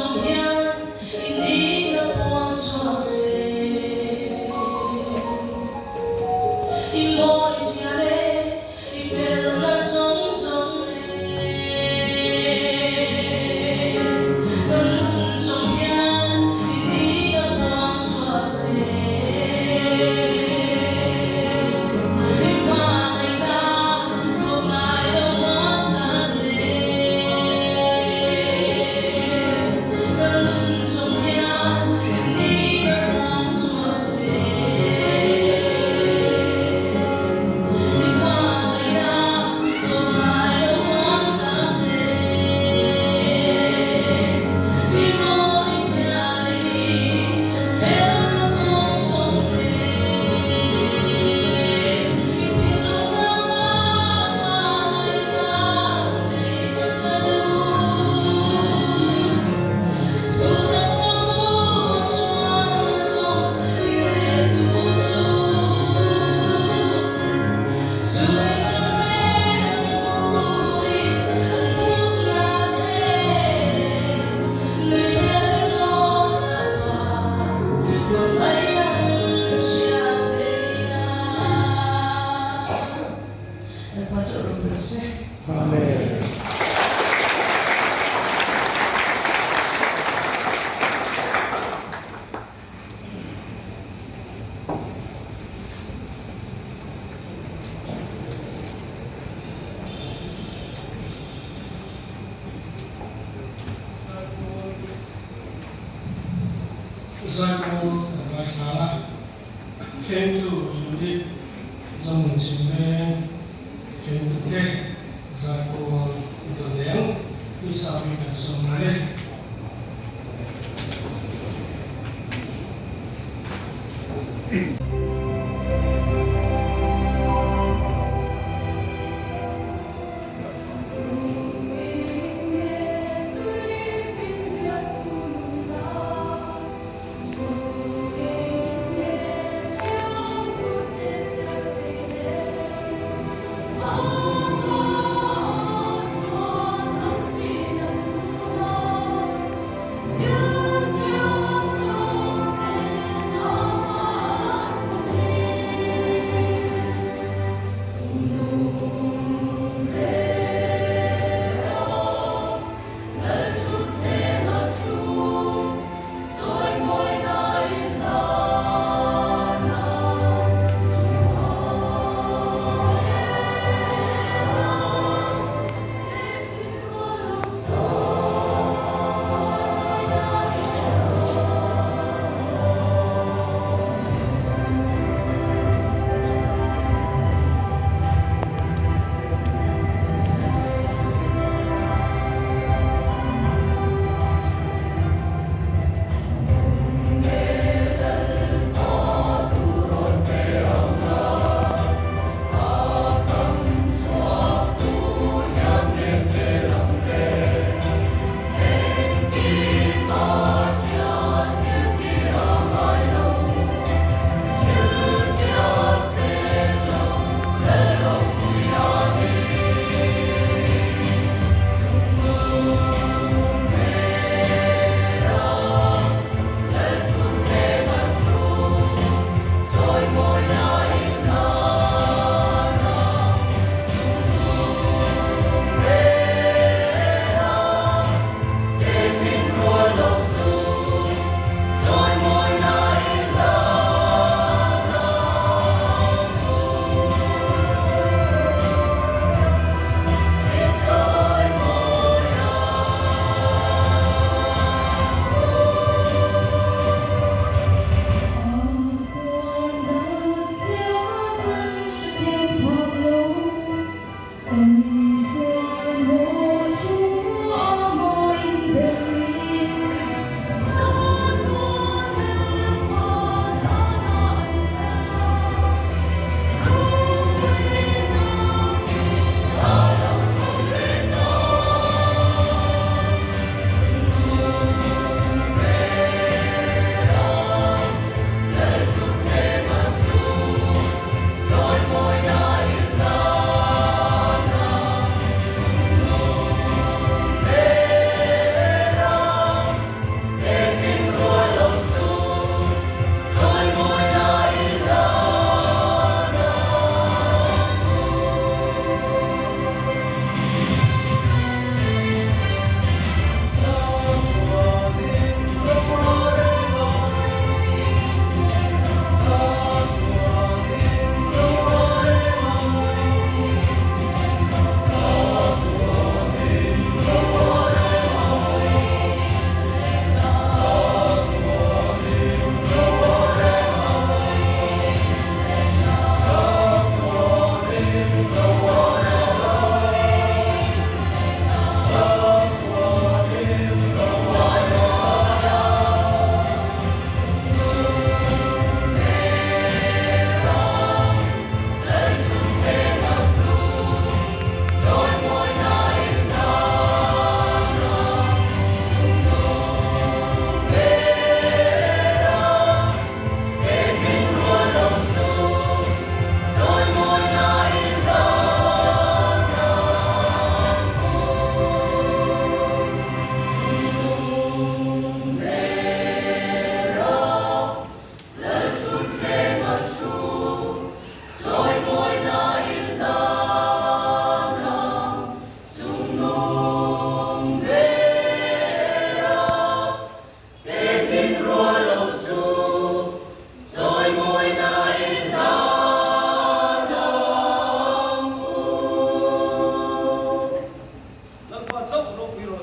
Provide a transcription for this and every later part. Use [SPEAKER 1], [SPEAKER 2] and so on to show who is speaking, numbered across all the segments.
[SPEAKER 1] zawng hian i nihna puang chhuak se. I mawi zia leh i felna zawng zawng nen. Ka nun zawng hian i nihna puang chhuak se. I hmangaihna thawk ngai lo mah tan nen. Ka nun zawng hian i nihna puang chhuak se. I hmangaihna thawk ngai lo mah tan nen. I mawi zia leh i felna zawng zawng nen. I thinlung zanga hmangaihna nei ka duh. Thu dang zawng mu sualna zawng i rel tu chu. Chunin ka hmel an hmuhin an mutna che. Nui hmel ringawt a pa hmangaih an hriat theihna. Lalpa chu a ropui rawh se.
[SPEAKER 2] Amen.
[SPEAKER 3] Zaipawl kan ngaithla a, Thlengtu Unit Zohmun Chhimveng Thlengtute Zaipawl Dawleng Puisapui kan sawm nghal e.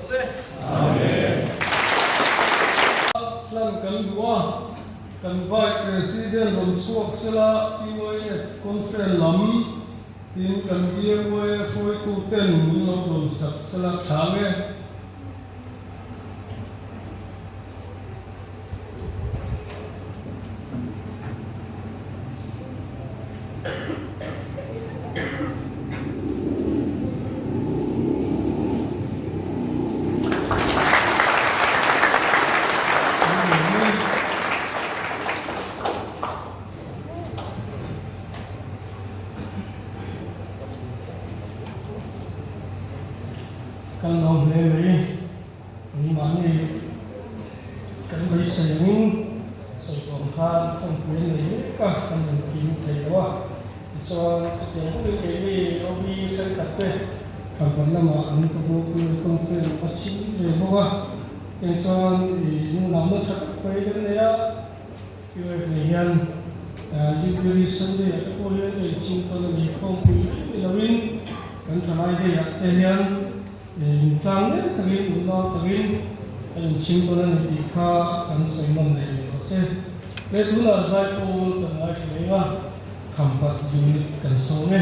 [SPEAKER 3] se. Amen. Hlan kan duh a, kan Vice President rawn chhuak sela PYF Conference lam tin kan BMYF hruaitu ten min lo dawn sak sela tha nge. Kan lo hle mai. Anmahni kan beisei angin sawi tawh ang khan khawmpui an nei mek a, kan inkim thei lo a. Tichuan chutiang bawkin keini OB thenkhat te khampat lamah an ka bawk in conference a chhim ve bawk a. Tiang chuan ih nunamna tha tak mai kan nei a, UF nei hian Jubilee Sunday ah te pawh hian ka inchhim tawn a ni, khawmpui mai ni loin kan thalai day ah te hian Intlang mek takin, unau takin a inchhim dawn a ni tih kha kan sawi nawn leh ni rawh se. He tunah Zaipawl kan ngaithla eng a, Khampat unit kan sawm e.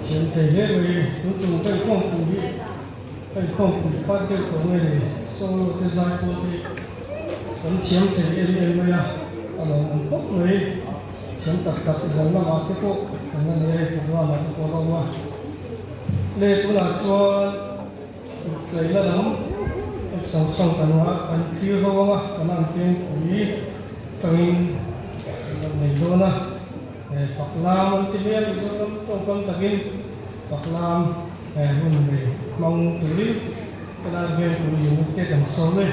[SPEAKER 3] Thiam thei hle mai, tun tum ka inkhawmpui hi ka inkhawmpui khat deuh tawh nge ni, solo te zai pawh te kan thiam thei em em mai a, a lawmawm khawp mai, thiam tak tak zan lamah te pawh kan la nei a, programme ah te pawh a la awm a, le tunah chuan tlaina lam sawng sawng kan ngah kan thlir ho ang a, kan an vengpui tangin kan lo nei dawn a. Fak lam an ti mai a, Mizoram tawngkam takin fak lam hun nei hmang turin ka lai vengpui unit te kan sawm e.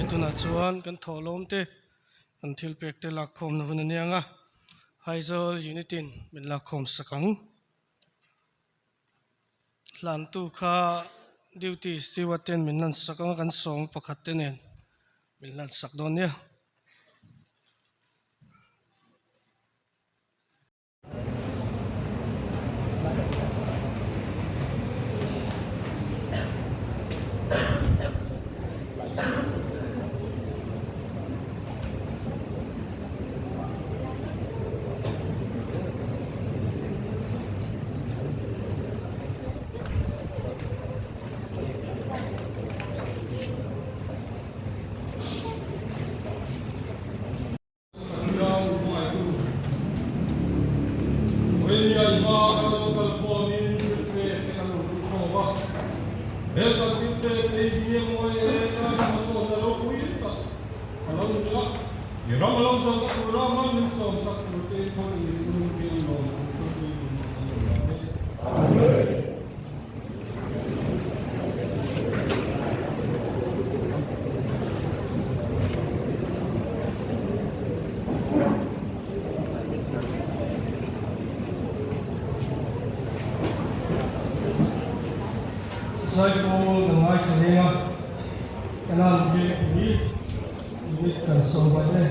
[SPEAKER 3] Tunah chuan kan thawhlawm te kan thil pek te lakkhawmna hun a niang a Aizawl unit in min lakkhawm sak ang. Hlantu kha duty steward ten min lan sak ang a kan sawm pakhat te nen min lan sak dawn nia.
[SPEAKER 2] Pathian hmaitu Vawinia i hma kan lo kal khawmin thil pek te kan rawn lut khawm a. He kan thil pek ei BMOA tana hmasawnna ropui tak a lo ni a. I ram a lo zawhna tura man min sawmsak tur che in khaw Isu hming lawm tur chu tui tum a kan lo la e. Amen.
[SPEAKER 3] Zaipawl kan ngaithla reng a, Kanan Vengpui Unit kan sawm vaih e.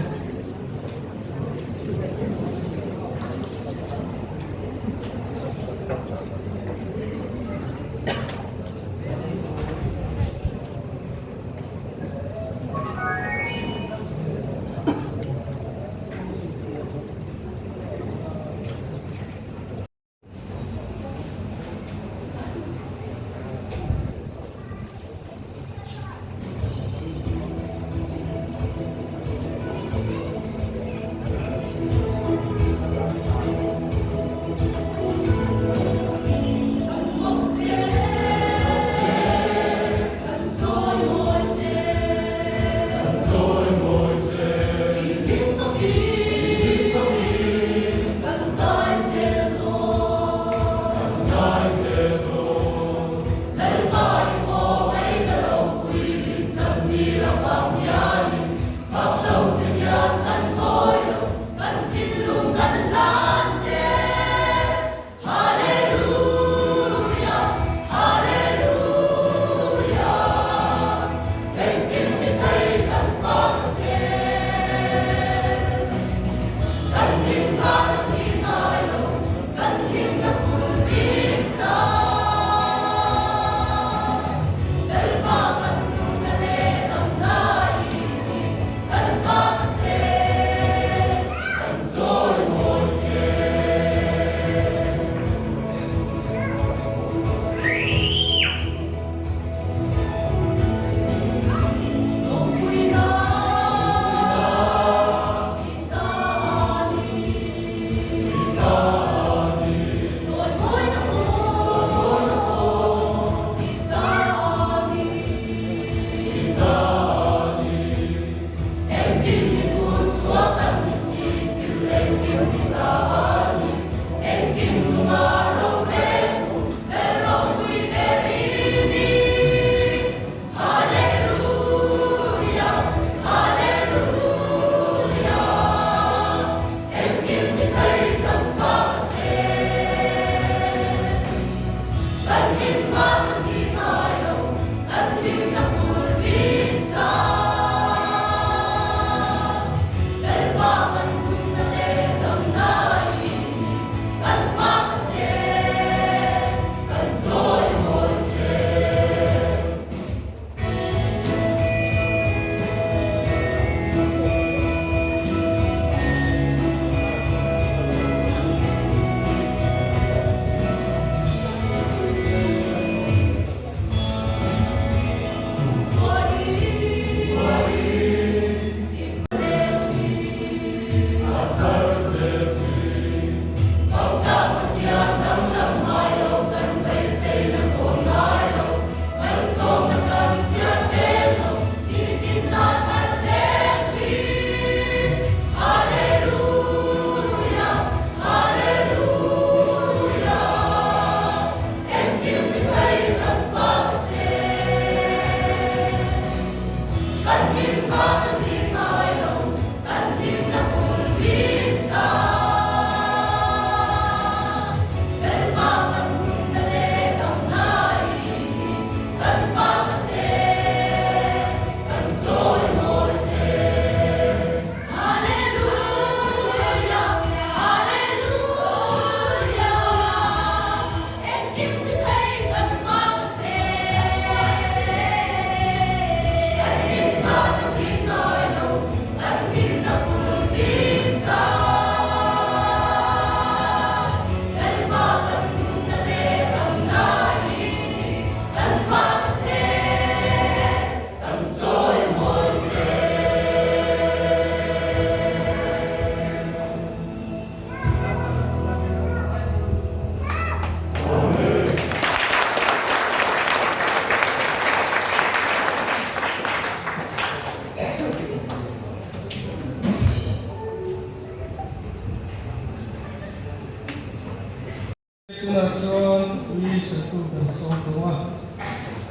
[SPEAKER 3] Tunah chuan tui sertu kan sawm tawh a,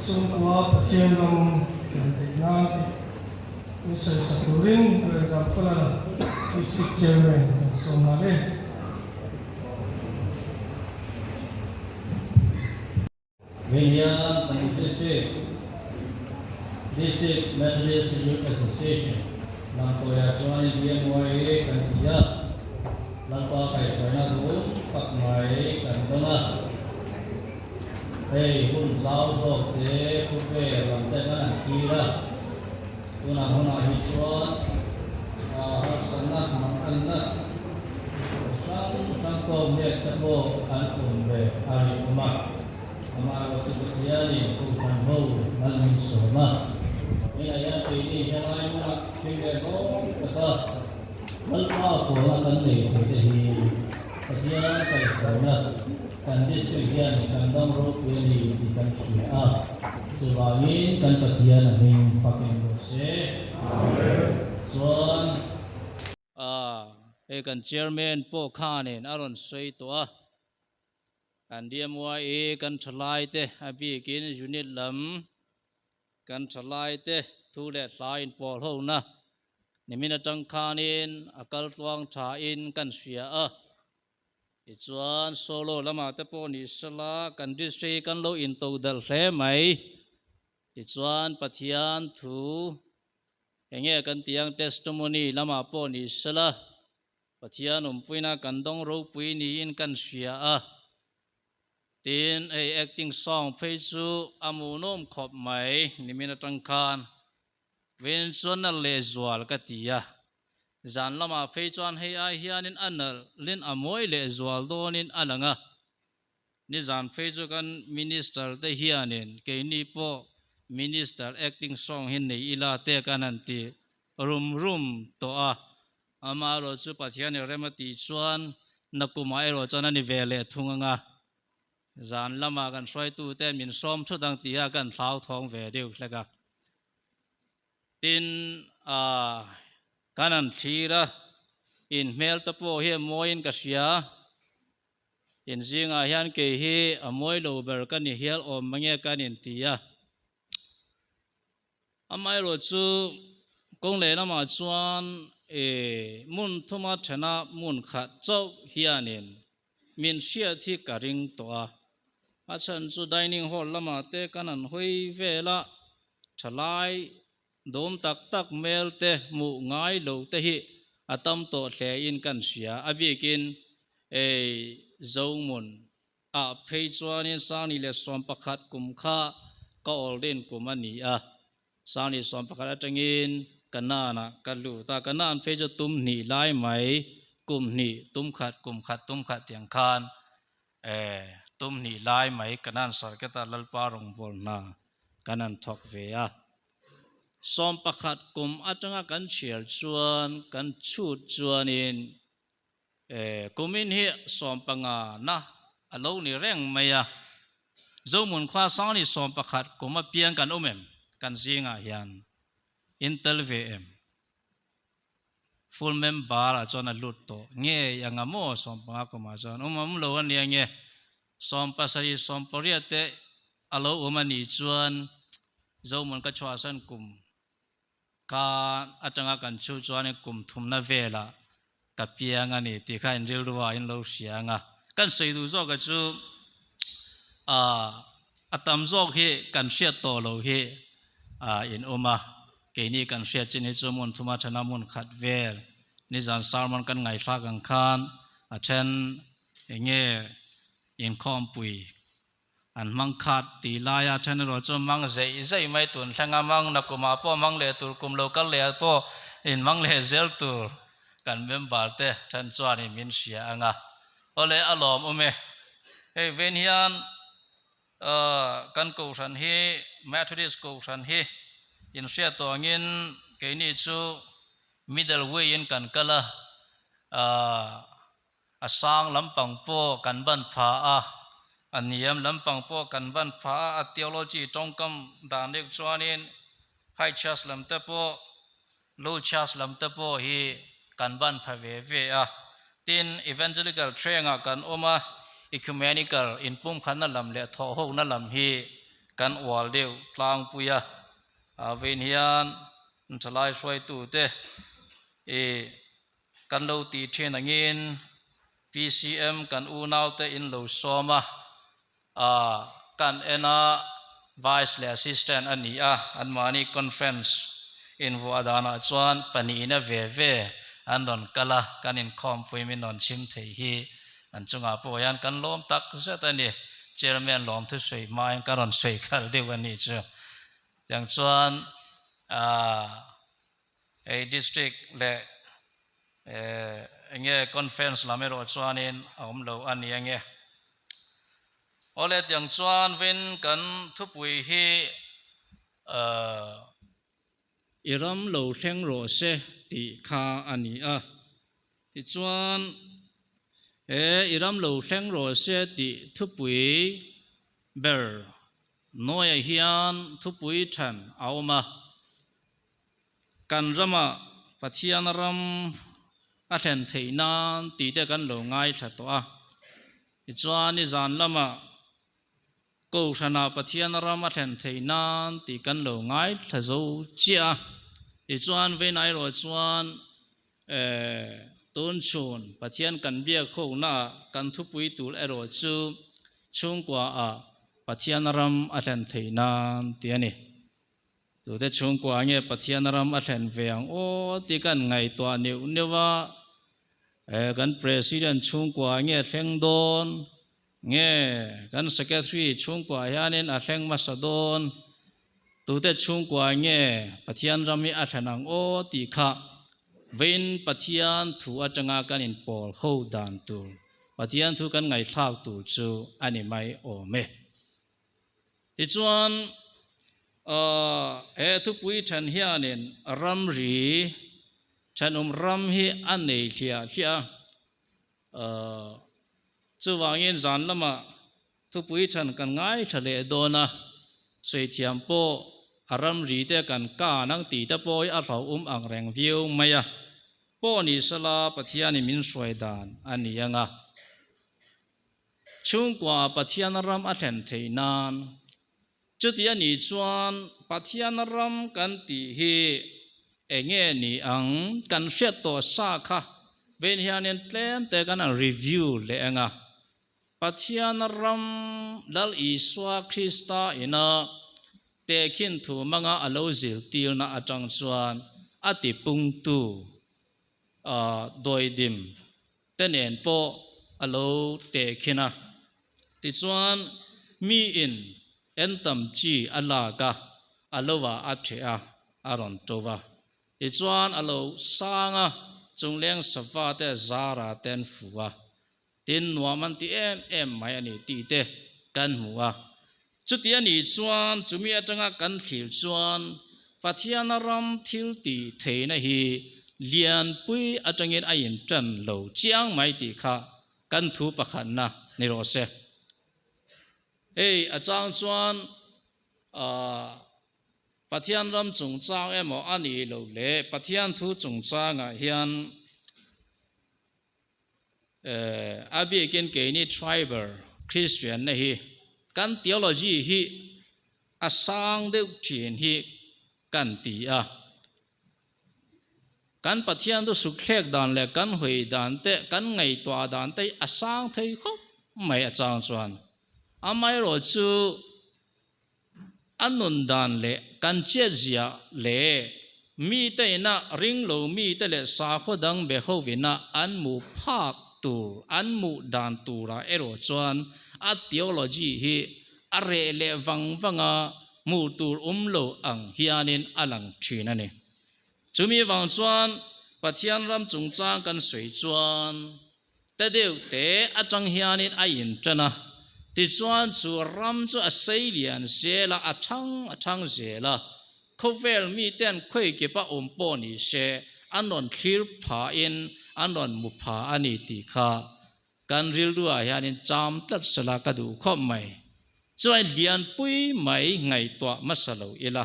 [SPEAKER 3] chhungkua Pathian ram thlen theih nan tih min sawi sak turin for example a District Chairman kan sawm nghal e.
[SPEAKER 4] Hei hian kan District District Methodist Youth Association Lamkawiah chuanin DMYA kan ti a, Lalpa kaihhruaina duh tak mai kan dawn a. Hei hun zau zawk te khawvel lam te kan han thlir a, tunah hunah hi chuan harsatna manganna hrang hrang tawk let te pawh an awm ve a rinawm a. Amaherawh chu Pathianin Kohhran ho an min sawm a, hengah hian keini helai hmunah thil leh hlawm taka Lalpa pawlna kan nei thei te hi Pathian kaihhruaina kan district hian kan dang ropui a ni tih kan hria a, chuvangin kan Pathian a hming fakin rawh se. Chuan.
[SPEAKER 5] A, hei kan Chairman pawh khanin a rawn sawi tawh a. Kan DMYE kan thalaite a bikin unit lam kan thalaite thu leh hla inpawl hona nimin atang khanin a kal tluang thain kan hria a. Tichuan solo lamah te pawh ni sela kan district kan lo into dalh hle mai. Tichuan Pathian thu enge kan tih ang testimony lamah pawh ni sela Pathian awmpuina kan dawng ropui niin kan hria a, tin hei acting song phei chu a muhnawm khawp mai nimin atang khan vin chuan nalh lehzual ka ti a, zan lamah phei chuan hei ai hianin a nalh lin a mawi lehzual dawnin a lang a, nizan phei chu kan minister te hianin keini pawh minister acting song hi nei ila te kan han ti rum rum tawh a. Amaherawh chu Pathian i rem a tih chuan nakumah erawh chuan a ni ve leh thung ang a, zan lamah kan hruaitute min sawm thut ang tih a kan hlauthawng ve deuh hlek a. Tin, ah, kan han thlir a, in hmel te pawh hi a mawiin ka hria, in zingah hian kei hi a mawi lo ber ka ni hial awm mange kan inti a. Amaherawh chu kawng leh lamah chuan hmun thuma thena hmun khat chauh hianin min hriat hi ka ring tawh a. A chhan chu dining hall lamah te kan han hawi vel a, thalai dawm tak tak hmel te hmuh ngai lo te hi a tam tawh hlein kan hria. A bikin Zohmun Ah phei chuanin Sangni leh 11 kum kha ka awlrin kum a ni a, Sangni 11 atangin Kanaan-ah ka lut a, Kanaan phei chu tum hnih lai mai, kum hnih, tum khat, kum khat, tum khat tiang khan eh tum hnih lai mai Kanaan Sarketa Lalpa rawngbâwl hna kan han thawk ve a. 11 kum atanga kan chhiar chuan kan chhut chuanin E, kumin hi 15 na a lo ni reng mai a, Zohmun khua Sangni 11 kum apiang kan awm em? Kan zingah hian in tel ve em? Full member ah chuan a lut tawh ngei anga maw 15 kumah chuan awm awm lo a nia nge 70 18 te a lo awm a nih chuan Zohmun ka chhuahsan kum Ka atanga kan chhu chuanin kum thumna velah ka piang a ni tih kha in rilru ah in lo hria ang a. Kan sawi duh zawk a chu a tam zawk hi kan hriat tawh lo hi in awm a, keini kan hriat chin hi chu hmun thuma thana hmun khat vel nizan sermon kan ngaithlak ang khan a then enge inkhawmpui An hmang khat tih laia then erawh chu mang zeih zeih mai tun thleng a, mang nakumah pawh mang leh tur, kum lo kal leh ah pawh in mang leh zel tur kan member te then chuanin min hria ang a. Awle a lawm awm e. Hei ven hian kan kohhran hi Methodist kohhran hi in hriat tawh angin keini chu middle way in kan kal a, A sang lampang pawh kan ban pha a, a hniam lampang pawh kan ban pha a, a theology tawngkam dan deuh chuanin high church lam te pawh low church lam te pawh hi kan ban pha ve ve a. Tin, evangelical train-ah kan awm a, ecumenical inpumkhatna lam leh thawhhawkna lam hi kan ual deuh tlangpui a. A vein hian thalai hruaitute i Kan lo tih thin angin PCM kan unaute in lo sawm a, aah kan en a, Vice leh Assistant a ni a, anmahni Conference invuah danah chuan pahnihna ve ve an rawn kal a, kan inkhawmpui min rawn chhim thei hi an chungah pawh hian kan lawm tak zet a ni. Chairman lawmthu sawi hmain ka rawn sawi khalh deuh a nih chu. Tiang chuan aah hei District leh enge Conference lam erawh chuanin a awm lo a ni ange. Awle tiang chuan vin kan thupui hi i ram lo thleng rawh se tih kha a ni a. Tichuan he i ram lo thleng rawh se tih thupui ber Nawiah hian thupui than a awm a, kan rama Pathian ram a thlen theih nan tih te kan lo ngaithla tawh a. Tichuan nizan lamah Kohhranah Pathian ram a thlen theih nan tih kan lo ngaithla zo chiah a. Tichuan Veinai erawh chuan Tun chhun Pathian kan biak honaah kan thupui tur erawh chu chhungkuaah Pathian ram a thlen theih nan tih a ni. Tute chhungkua nge Pathian ram a thlen ve ang aw tih kan ngaihtuah neuh neuh a, kan President chhungkua nge thleng dawn nge kan Secretary chhungkua hianin a thleng hmasa dawn, tute chhungkua nge Pathian ram hi a thlen ang aw tih kha vein Pathian thu atanga kan inpawl ho dan tur, Pathian thu kan ngaihthlak tur chu a ni mai awm e. Tichuan, he thupui then hianin ramri thenawm ram hi a nei hliah hliah a. Chuvangin zan lamah thupui then kan ngaithla leh dawn a, sawi thiam pawh a ramri te kan kan ang tih te pawh hi a hlauhawm ang reng viau mai a. Pawh ni sela Pathianin min hruai dan a ni ang a. Chhungkua Pathian ram a thlen theih nan. Chuti a nih chuan Pathian ram kan tih hi eng nge ni ang kan hriat tawh sa kha vein hianin tlem te kan han review leh ang a. Pathian ram Lal Isua Krista ina tehkhin thu hmanga a lo zirtirna atang chuan a tipungtu dawidim te nen pawh a lo tehkhin a. Tichuan, miin en tam chi a lak a, a lo ah a ṭheh a, a rawn ṭo va. Tichuan, a lo sang a, chungleng sava te zara te an fu a, tin nuam an ti em em mai a ni tih te kan hmu a. Chuti a nih chuan, chumi atanga kan thlir chuan Pathiana ram thil tih theihna hi lianpui atangin a inṭan lo chiang mai tih kha kan thu pakhatna ni rawh se. Hei a chang chuan Pathian ram chungchang emaw a nih loh leh Pathian thu chungchangah hian A bikin keini tribal Christian na hi kan theology hi a sang deuh thin hi kan ti a. Kan Pathian chu sukthlek dan leh kan hawi dan te, kan ngaihtuah dan te hi a sang thei khawp mai a chang chuan. Amaherawhchu A nun dan leh kan chiatzia leh mite ina ring lo mite leh sakhaw dang be ho ina an hmuh phak tur, an hmuh dan turah erawh chuan a theology hi a reh leh vang vanga hmuh tur awm lo ang hianin a lang thin a ni. Chumi vang chuan Pathian ram chungchang kan sawi chuan te deuh te atang hianin a intan a, tichuan chu ram chu a sei lian zel a, a thang a thang zel a, khawvel miten khawikip a awm pawh ni se an rawn thlir phahin an rawn mu pha a ni tih kha Kan rilruah hianin cham tlat sela ka duh khawp mai. Chuai lianpui mai ngaihtuah hmasa lo ila,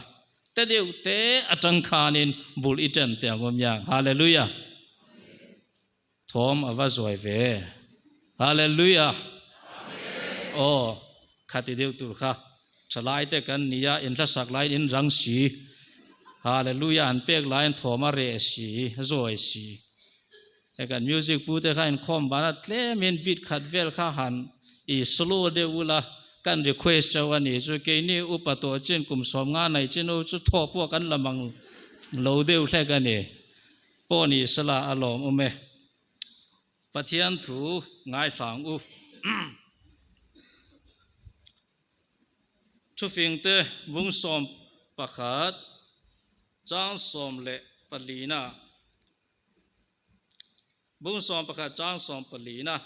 [SPEAKER 5] te deuh te atang khanin bul i ṭen teh ang awm yang. Hallelujah! Thawm a va zuai ve. Hallelujah! Aw, khati deuh tur kha thalai te kan nia, inhlasak laiin in rang si. Hallelujah an pek laiin thawm a reh si, zawi si. Hei kan music pu te kha inkhawm ban a tlemin beat khat vel kha han i slow deuh ula. Kan request chauh a ni chu keini upa tawh chin kum 50 nei chin u chu thaw pawh kan la mang lo deuh hlek a ni. Pawh ni sela a lawm awm e. Pathian thu ngaihlang u. Thufingte bung 11 chang 14 na bung 11 chang 14 na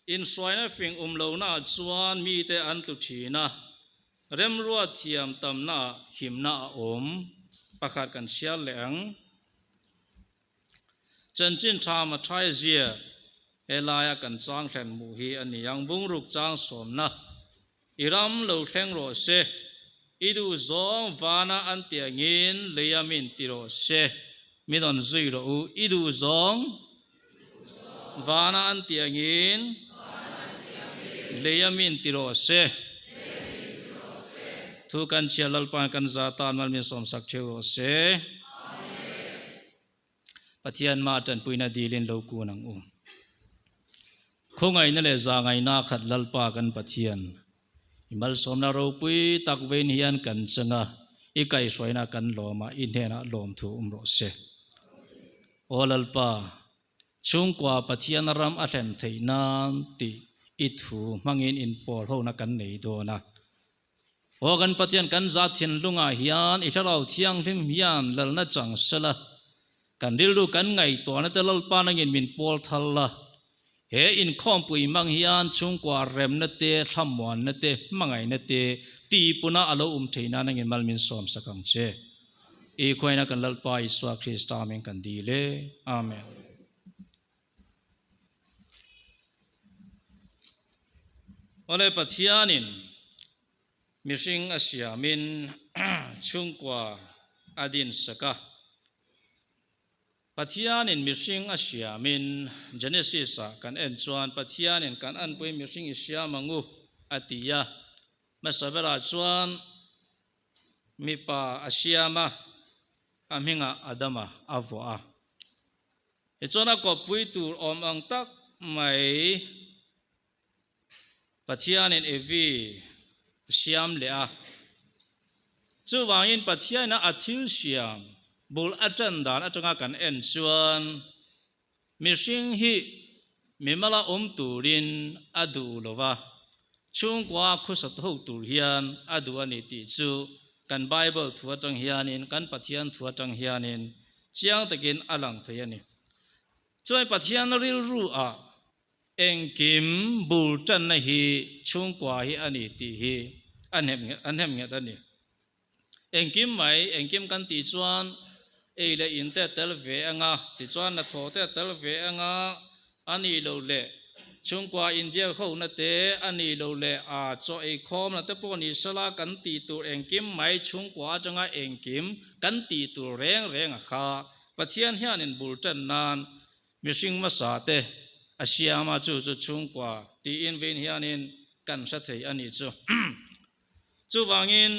[SPEAKER 5] Inhruaina fing um lohnaah chuan mite an tlu thin a, remruat thiam tamnaah himna a awm. Pakhat kan chhiar leh ang. Chanchin tha Mathai zia he laia kan chang thlen hmuh hi a ni ang. Bungruk chang sawmna i ram lo thleng rawh se, i duh zawng vana an ti angin leia min ti rawh se, min rawn zui rawh u, i duh zawng vana an ti angin leia min ti rawh se. Thu kan chhia Lalpa'n kan za tan mal min sawmsak theuh rawh se. Pathian mah tanpuina dilin lo kun ang u. Khawngaihna leh zahngaihna khat Lalpa kan Pathian, i malsawmna ropui tak vein hian kan chang a, i kaihhruaina kan lawm a, i hnenah lawmthu awm rawh se. Aw Lalpa, chhungkua Pathian ram a thlen theih nan tih i thu hmangin inpawl hona kan nei dawn a. Aw kan Pathian kan za thinlungah hian i Thlarau Thianghlim hian lalna chang sela, kan rilru kan ngaihtuahna te Lalpa nangin min pawl thal la, he inkhawmpui hmang hian chhungkua remna te, thlamuanna te, hmangaihna te tihpuna a lo um theih nan nangin mal min sawmsak ang che. I khuaina kan Lalpa Isua Krista min kan dil e. Amen. Awle Pathianin mihring a siamin chhungkua a dinsak a. Pathianin mihring a siamin Genesis-ah kan en chuan Pathianin kan anpui mihring i siam ang u a ti a. Hmasa berah chuan mipa a siam a, a hmingah Adama a vuah a. Tichuan a kawppui tur awm ang tak mai Pathianin Evi a siam leh a. Chuvangin Pathiaina a thil siam bul a tan dan atanga kan en chuan mihring hi mimala awm turin a duh lo va, chhungkua khawsa ho tur hian a duh a ni tih chu kan Bible thu atang hianin, kan Pathian thu atang hianin Chiang takin a lang thei a ni. Chuan Pathian rilru ah engkim bul tanna hi chhungkua hi a ni tih hi a hnem nghet a ni. Engkim mai, engkim kan tih chuan ei leh in te a tel ve anga, tichuan hnathawh te a tel ve anga, A nih loh leh chhungkua inbiak hona te, a nih loh leh a chaw eikhawmna te pawh ni sela kan tih tur engkim mai chhungkua atanga engkim kan tih tur reng reng a kha. Pathian hianin bul tan nan mihring hmasa te a siam a, chu chu chhungkua tiin vein hianin kan hre thei a nih chu. Chuvangin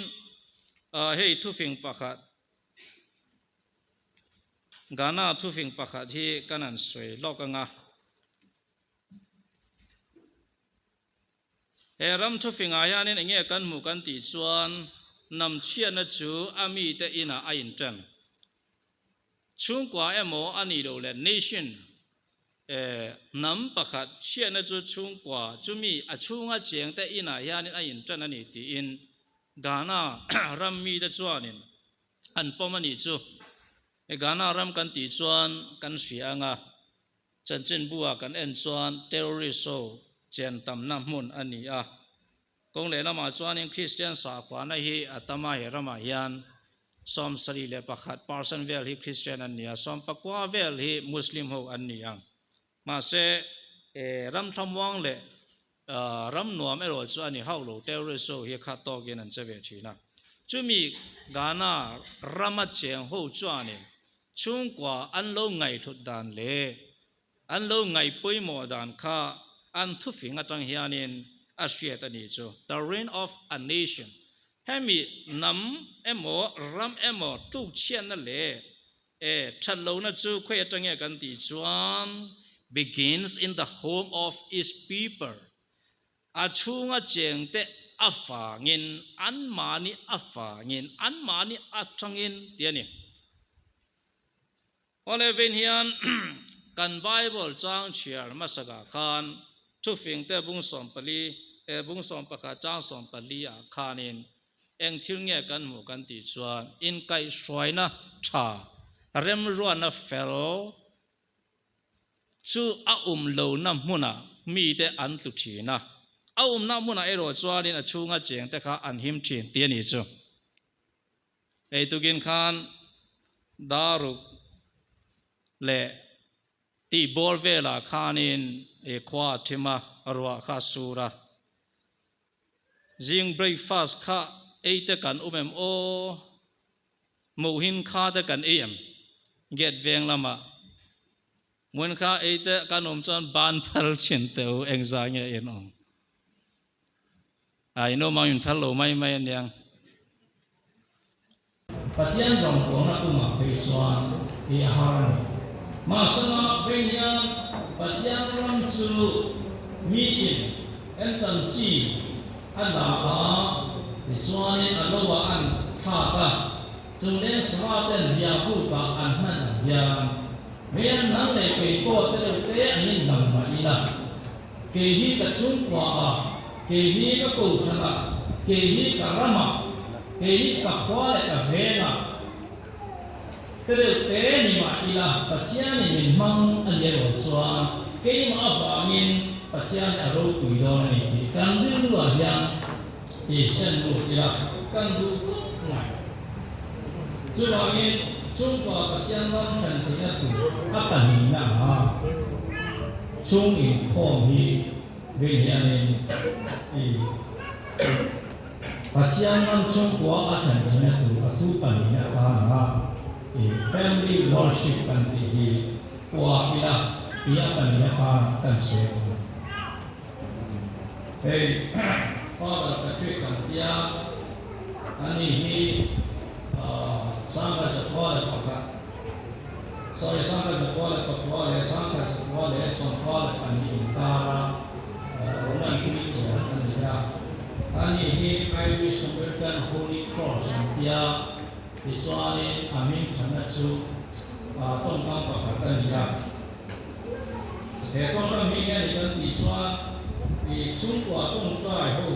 [SPEAKER 5] hei thufing pakhat Ghana thufing pakhat hi kan han sawi lawk ang a. He ram thufingah hianin eng nge kan hmuh kan tih chuan namchhiatna chu a mite inah a inṭan. Chhungkua emaw a nih loh leh nation, hnam pakhat chhiatna chu chhungkua chumi a chhunga chengte inah hianin a inṭan a ni tiin Ghana ram mite chuanin an pawm a nih chu. He Ghana ram kan tih chuan kan hria ang a, chanchinbu ah kan en chuan terrorist ho chen tamna hmun a ni a. Kawng lehlamah chuanin Kristian sahkhuana hi a tam a, he ramah hian 71% vel hi Kristian an ni a, 19 vel hi Muslim ho an ni ang. Mahse, ram thlamuang leh Ram nuam erawh chu a ni hauh lo, terrorist ho hi kha tawkin an che ve thin a. Chumi Ghana rama cheng ho chuanin chhungkua an lo ngaihhlut dan leh an lo ngaihpawimawh dan kha an thufing atang hianin a hriat a ni chu, the ruin of a nation, hemi hnam emaw ram emaw tlukchhiatna leh E, that lohna chu khawi atange kan tih chuan begins in the home of its people. A chhunga chengte avangin, anmahni avangin, anmahni atangin tih a ni. Awle vein hian kan Bible chang chhiar hmasakah khan thufingte bung 14 bung 11 chang 14 ah khanin eng thil nge kan hmuh kan tih chuan inkaihhruaina tha remruatna fel chu a um lohna hmunah mite an tlu thin a, a umna hmunah erawh chuanin a chhunga chengte kha an him thin tih a ni chu. Ei tukin khan daruk leh tih bawr velah khanin ei khua a thim a, ruah kha a sur a. Zing breakfast kha ei te kan um em aw? Muhin kha te kan ei em? Gate veng lamah muin kha ei te kan um chuan ban phal thin teh u, engzah nge in awm? A inawm ang in phal lo mai mai aniang. Pathian rawngbawlna tumah phei chuan i a har a ni. Mahsela veng hian Pathian ram chu miin entan chi a la a, tichuanin a lo ah an thlak a, chung leng sava ten riahbuk ah an hman ang hian meian nang leh kei pawh te deuh te an indang mah ila. Kei hi ka chhungkua a, kei hi ka kohhran a, kei hi ka ram a, kei hi ka khua leh ka veng a. Te deuh te ni mah ila Pathianin min hmang a ni erawh chuan keimah avangin Pathian a ropui dawn a ni tih kan rilru ah hian i sen lut ila kan duh khawp mai. Chuvangin chhungkua Pathian ram thlen theihna tur a pahnihna a chhung inkhawm hi vei hianin i Pathian ram chhungkua a thlen theihna tur a thu pahnihna atana i family worship kan tih hi uar ila tih a pahnihna atana kan sawi ang. Hei Father Patrick kan tia, ani hi 1901, sorry 1919 leh 1922 inkara Roman puithiam a ni a. Ani hi Irish American Holy Cross an tia, tichuanin a hming thatna chu tawngkam pakhat a ni a. He tawngkam hi nge ni kan tih chuan i chhungkua tawngtai ho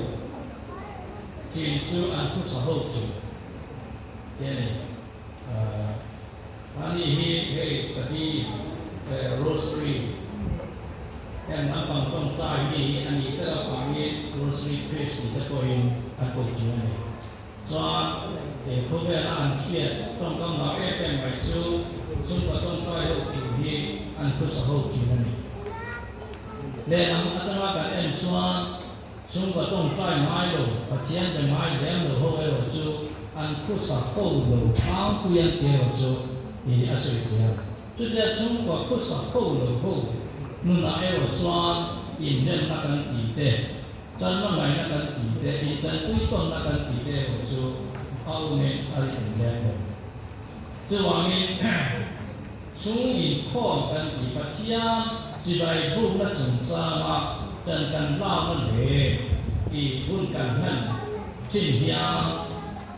[SPEAKER 5] thin chu an phusa ho thin te a ni. Ani hi hei ka ti rosary heng lampang tawngtai mi hi a nih tel avangin rosary priest tih te pawhin an ko thin a ni. Chuan he khawvela an hriat tawngkam lar em em mai chu chhungkaw tawngtai ho thin hi an phusa ho thin a ni. Lehlam atanga kan en chuan chhungkaw tawngtai ngai lo, Pathian be ngai lem lo ho erawh chu an phusa ho lo tlangpui an ti erawh chu i a sawi thiam. Chutia chhungkaw phusa ho lo ho nunah erawh chuan inremna kan ti te, Channa ngaihna kan tih te, intanpui tawnna kan tih te erawh chu a umin a ri awm lem lo. Chuvangin, chung inkhawm kan tih Pathian chibai bukna chungchanga ṭan kan lakna leh i hun kan hman ṭhin hian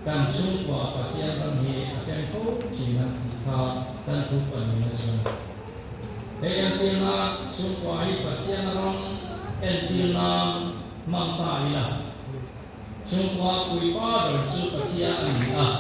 [SPEAKER 5] kan chhungkua Pathian ram hi a thleng fo ṭhin ang tih kha kan thu panina chuan a ni. Hei entirna chhungkua hi Pathian ram entir nan hmang ta ila. Chhungkua puipa ber chu Pathian a ni a.